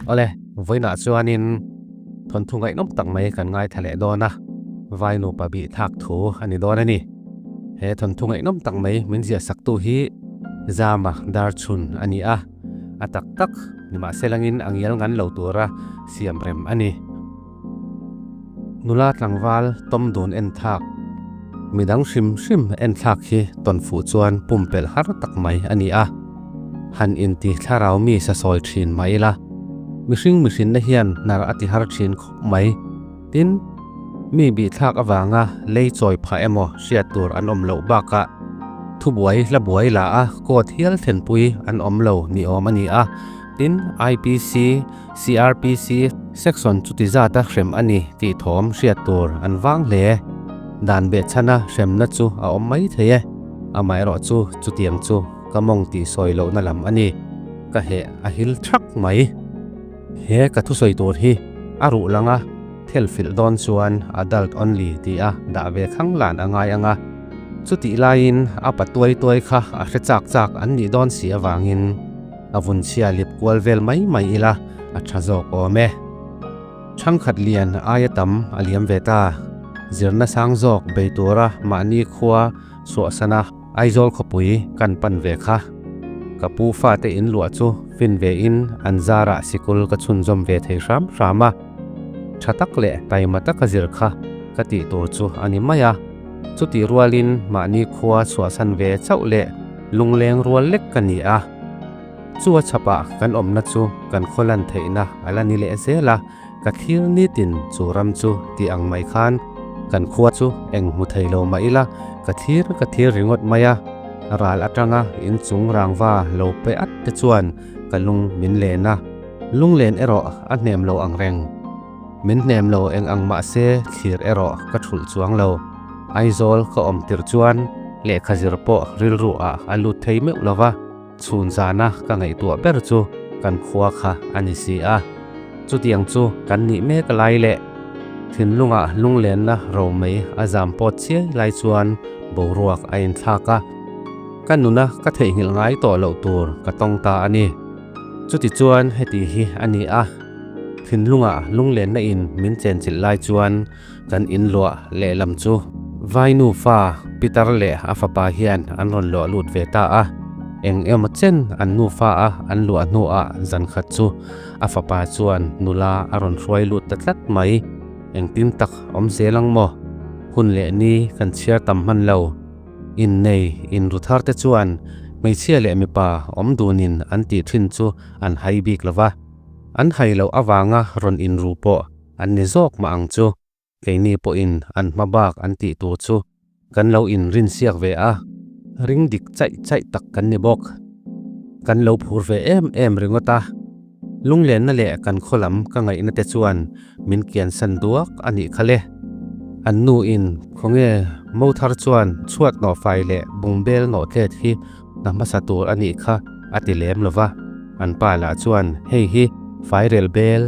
Awle, vawiinah chuanin thawnthu ngaihnawm tak mai kan ngaithla leh dawn a, vai nupa bih thlak thu a ni dawn a ni. He thawnthu ngaihnawm tak mai min ziah saktu hi Zama Darchhun a ni a, a tak tak nimahselangin a ngial ngan lo tura siam rem a ni. Nula tlangval tawm dun en thlak, midang hrim hrim en thlak hi tawn fuh chuan pumpelh har tak mai a ni a. Han inti thlarau mi sa sawi thin mah ila, mihring mihrinna hian hnar a ti har thin khawp mai. Tin, mi bih thlak avanga lei chawi phah emaw hriat tur an awm loh bakah thubuai hla buai la a court hial thlenpui an awm lo ni awm a ni a. Tin, IPC, CRPC section chuti zata hrem a ni tih thawm hriat tur an vang hle. Dan behchhana hremna chu a awm mai thei e. Amaherawh chu chutiang chu ka mawng tih sawi lohna lam a ni. Ka heh a hil thak mai. He ka thusawi tur hi a ruh langa thel filh dawn chuan adult only tih a dah ve khang lan a ngai ang a. Chutih laiin a pa tuai tuai kha a hre chak chak an nih dawn si avangin a vun chhia lip kual vel mai mai ila a tha zawk awm e. Thangkhat lian aia tam a liam ve ta. Zirna sang zawk bei tura mahni khua suahsana Aizawl khawpui kan pan ve kha. Ka pu fate in luah chu fin ve in an zarah sikul ka chhunzawm ve thei hram hram a. Tha tak leh taima taka zir kha ka tih tur chu a ni mai a. Chutih rualin mahni khua chhuahsan ve chauh leh lungleng rual lek ka ni a. Chu a chhapah kan awmna chu kan khaw lan theihna a la ni leh zel a, ka thlir nitin chu ram chu tih ang mai khan kan khua chu eng hmu thei lo mah ila ka thlir ka thlir ringawt mai a, ral atanga inchung rangva lo pe at te chuan ka lung min len a, lunglen erawh a hnem lo ang reng. Min hnem lo eng ang mah se thlir erawh ka thulh chuang lo. Aizawl ka awm tirh chuan lehkha zir pawh rilru ah a lut thei meuh lo va. Chhun zana ka ngaihtuah ber chu kan khua kha a ni si a. Chutiang chu kan nih mek lai leh thinlunga lunglenna romei a zam pawt chiai lai chuan boruak a inthlak a. Ka nuna ka theihnghilh ngai tawh loh tur ka tawng ta a ni. Chutichuan heti hi a ni a, thinlunga lunglenna in min chenchilh lai chuan Kan inluah lehlam chu Vai nufa Peter leh a fapa hian an rawn luah lut ve ta a, eng emaw chen an nufa a an luah hnuah zan khat chu a fapa chuan nula a rawn hruai lut ta tlat mai. Engtin tak awm zel ang maw? Hun leh ni kan chhiar tam hman lo. Innei inru thar te chuan hmeichhia leh mipa awm dunin an tih thin chu an hai bik lo va, an hai loh avanga rawn inru pawh An ni zawk mah ang chu, keini pawhin an hma bak an tih tur chu kan lo inrinsiak ve a, ring dik chaih chaih tak kan ni bawk. Kan lo phur ve em em ringawt a, lunglenna leh kan khaw lam ka ngaihna te chuan min kiansan duak a nih kha le. An nu in khawnge mo thar chuan chhuat nawhfai leh bungbel nawhtlet hi hna hmasa tur a nih kha a ti lem lo va, an pa lah chuan hei hi fairel bel,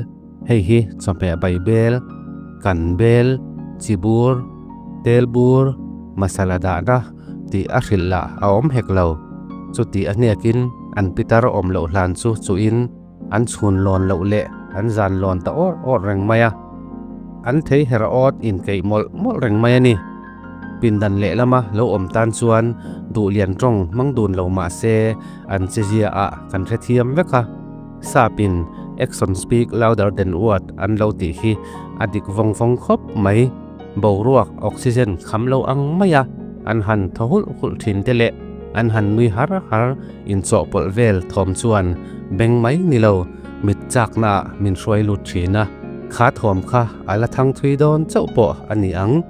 Hei hi chawhmeh bai bel, kan bel, chi bur, tel bur, masala dahna tih a hrilh lah a awm hek lo. Chuti a hnekin an pitar awm loh hlan chu chuhin an chhun lawn loh leh an zan lawn ta awr awr reng mai a. An thei her awt inkeih mawlh mawlh reng mai a ni. Pindan lehlama lo awm tan chuan duh lian tawng hmang dun lo mah se an chezia ah kan hrethiam vek a. Sapin action speak louder than word an lo tih hi a dik vawng vawng khawp mai. Boruak oxygen kham lo ang mai a, an han thaw hulh hulh thin te leh an han nui har har inchawhpawlh vel thawm chuan beng mai ni lo mit chakna ah min hruai lut thin a. Kha thawm kha a la thang thui dawn chauh pawh a ni ang.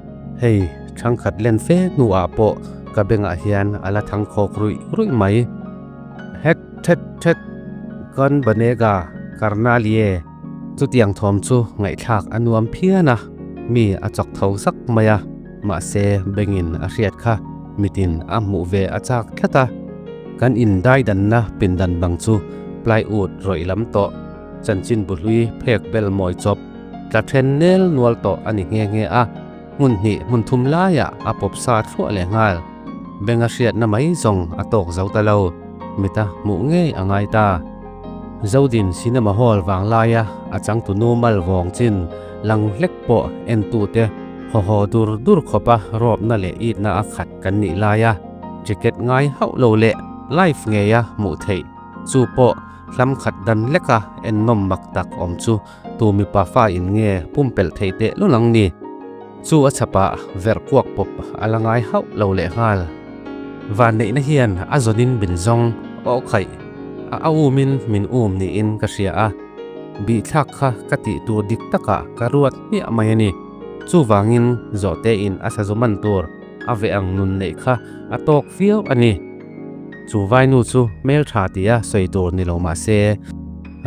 Hei thangkhat len fe hnuah pawh ka bengah hian a la thang khawk ruih ruih mai. Het thet thet Kawn Banega Karnalie chutiang thawm chu ngaihthlak a nuam phian a, mi a chawk tho sak mai a, mahse bengin a hriat kha mitin a hmuh ve a chak tlat a. Kan indaidanna pindan bang chu plywood rawih lam tawh, chanchin bu hlui phek bel mawi chawp, tla then nel nual tawh a ni nghe nghe a. Hmun hnih hmun thum laiah a pawp sa thluah leh nghal. Benga hriatna mai zawng a tawk zo ta lo, mita hmuh ngei a ngai ta. Zodin Cinema Hall vanglaia a changtunu mal vawng chin lang hlek pawh entute haw haw dur dur khawpa rawpna leh itna a khat kan nih laia ticket ngai hauh lo leh live ngeia hmuh theih chu pawh hlam khat dan leka ennawm mak tak awm chu tu mipa fa in nge pumpelh theih teh lul ang ni? Chu a chhapah verh kuak pawp a la ngai hauh lo leh nghal. Vanneihna hian a zawnin min zawng aw khaih a a umin min um niin ka hria a, bihthlak kha ka tih tur dik takah ka ruat hmiah mai a ni. Chuvangin zawhtein a sazu man tur a veh ang nun neih kha a tawk viau a ni. Chu vainu chu hmeltha tia sawi tur ni lo mah se,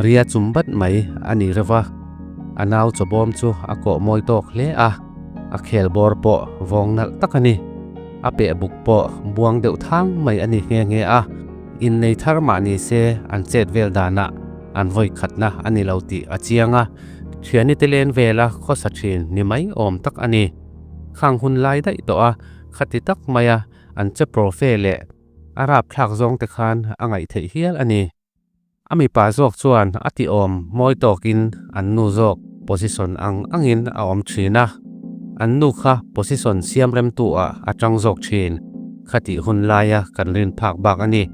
ria chum bat mai a ni reuh va. A nau chawbawm chu a kawh mawi tawk hle a, a khel bawr pawh vawng nalh tak a ni. A peh buk pawh buang deuh thang mai a ni nghe nghe a, innei thar mah ni se an chet vel danah an vawi khatna a ni lo tih a chiang a, thiani te len vela khawsa thin ni mai awm tak a ni. Khang hun lai daih tawh a, khati tak maia an che profe leh a rapthlak zawng te khan a ngaih theih hial a ni. A mipa zawk chuan a ti awm mawi tawkin an nu zawk position ang angin a awm thin a, an nu kha position siam remtu ah a tang zawk thin. Khatih hun laia kan rin phak bak a ni.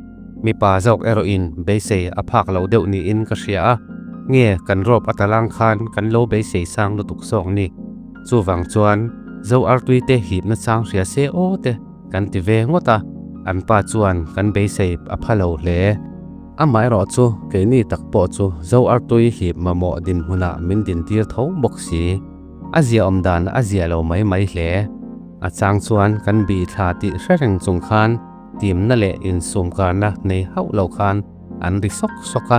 Mipa zawk erawhin beisei a phak lo deuh niin ka hria a, nge kan rawp a talang khan kan lo beisei sang lutuk zawk ni. Chuvang chuan Zo artui te hipna chang hria se aw te kan ti ve ngawt a, an pa chuan kan beisei a pha lo hle. Amaherawh chu keini tak pawh chu Zo artui hip mamawh dinhmunah min dintir tho bawk si. A ziaawm dan a zia lo mai mai hle. A chang chuan kan bih thla tih hre reng chung khan timna leh insumkarna nei hauh lo khan an ri sawk sawk a,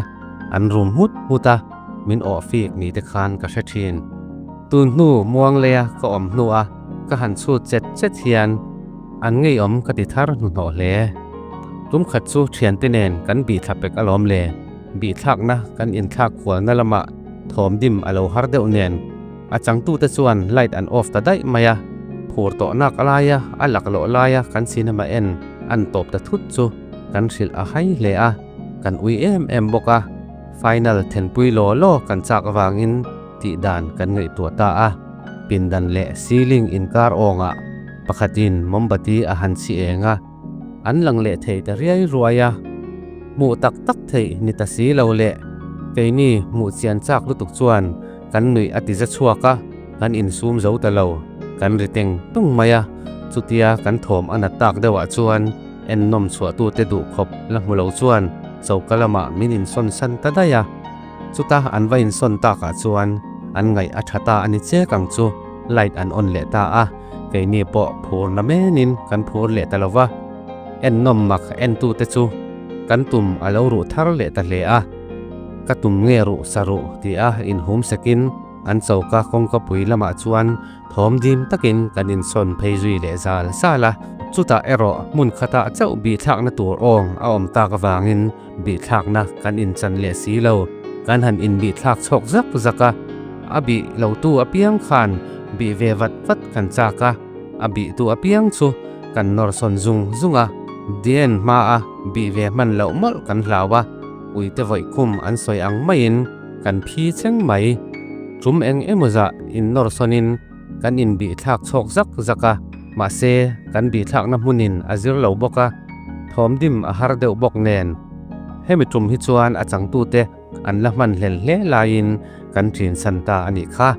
an rum nghut nghut a, min awh fik ni te khan ka hre thin. Tun hnu muangleia ka awm hnua ka han chhut chet chet hian an ngeiawm ka ti thar hnuhnawh hle. Tum khat chu thiante nen kan bih thla pek alawm le, bih thlakna kan inthlak kualna lamah thawm dim a lo har deuh nen a changtute chuan light an off ta daih mai a, phur tawh nak laia a laklawh laia kan cinema en an tawp ta thut chu kan hrilh a hai hle a, kan ui em em bawk a, final thenpui law law kan chak avangin tih dan kan ngaihtuah ta a, pindan leh ceiling inkar awngah pakhatin mombati a han chhi eng a, an lang leh thei ta riai ruai a, hmuh tak tak theih ni ta si lo leh keini hmuh chian chak lutuk chuan kan nuih a ti za chhuak a, kan insum zo ta lo, kan ri teng tung mai a, chutia kan thawm a nat tak deuhah chuan ennawm chhuahtute duh khawp la hmu lo chuan choka lamah min insawn san ta daih a. Chuta an va insawn takah chuan an ngaih a tha ta a ni chek ang chu, light an on leh ta a, keini pawh phur na menin kan phur leh ta lo va. Ennawm mak entute chu kan tum a lo ruh thar leh ta hle a, ka tum nge ruh sa ruh ti a inhum sekin an choka kawngkapui lamah chuan Thawm dim takin kan insawn phei zui leh zal zal a, chutah erawh hmun khatah chauh bihthlakna tur awng a awm tak avangin bihthlakna kan inchan leh si lo. Kan han inbihthlak chhawk zak zak a, a bih lotu apiang khan bih ve vat vat kan chak a, a bihtu apiang chu kan nawr sawn zung zung a, Diane hmaa bih ve hman loh mawlh kan hlau a, uite vawikhum an sawi ang maiin kan phi cheng mai. Tum eng emaw zah innawr sawnin kan inbihthlak chhawk zak zak a, mahse kan bihthlakna hmunin a zir lo bawk a, thawmdim a har deuh bawk nen. Hemi tum hi chuan a changtute an la hman hlel hle laiin kan ṭin san ta a nih kha.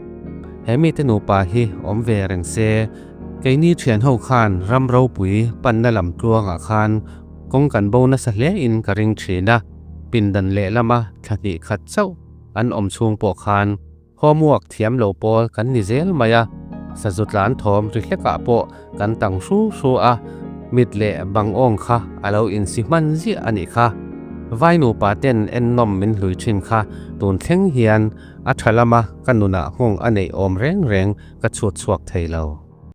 He mite nupa hi awm ve reng se, keini ṭhianho khan ram ropui panna lam tluangah khan kawng kan bo nasa hlein ka ring ṭhin a, pindan lehlama thla hnih khat chauh an awm chhung pawh khan homework thiam lo pawl kan ni zel mai a, sazu tlan thawm ri hlekah pawh kan tang hru hru a, mit leh bang awng kha a lo insi hman ziah a nih kha. Vai nupa ten ennawm min hlui thin kha tun thleng hian a tha lama ka nunah nghawng a neih awm reng reng ka chhut chhuak thei lo.